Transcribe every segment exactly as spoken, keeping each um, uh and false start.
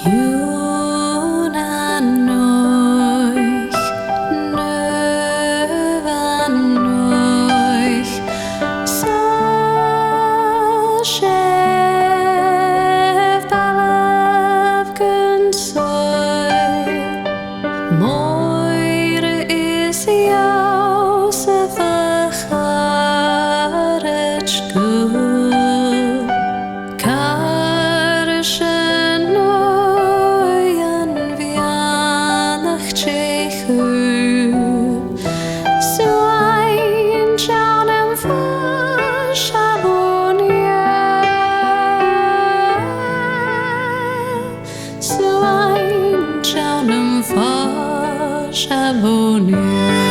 Ùine an oidhche, naomh an oidhche, 's e sibh ballabh gun soir. Moire is Iòsaph a charaid dubh, caraid an Uaigh, am beannachd Dhè dhuibh. Suaimhneas ann am fois a' bhon-fhighe. Suaimhneas ann am fois a' bhon-fhighe.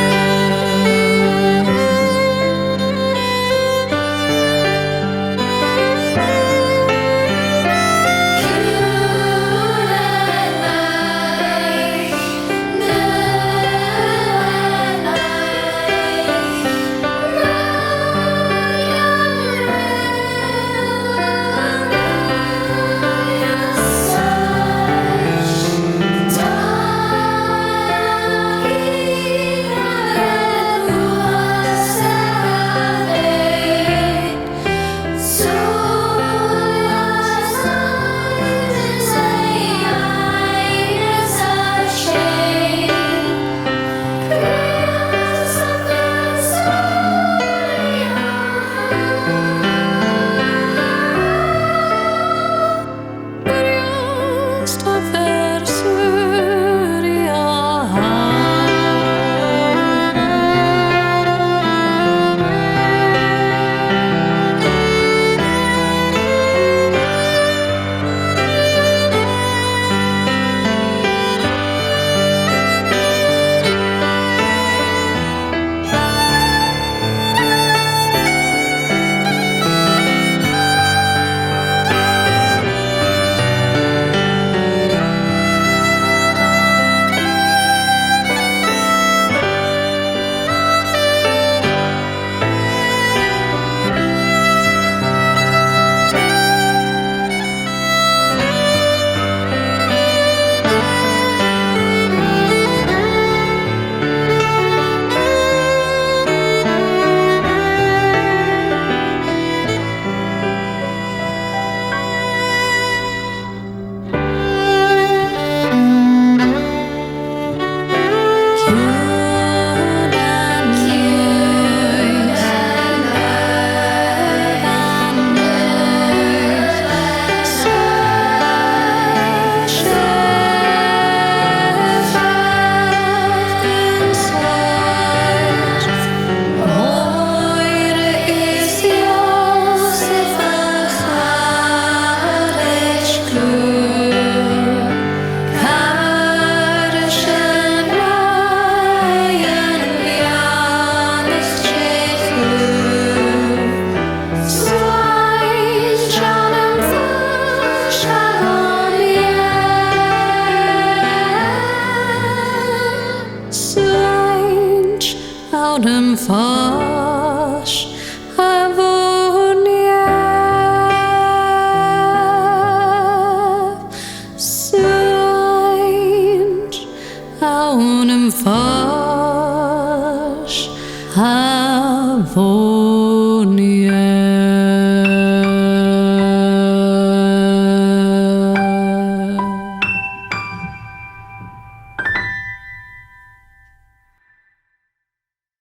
Suaimhneas ann am fois a' bhon-fhighe. Suaimhneas ann am fois a' bhon-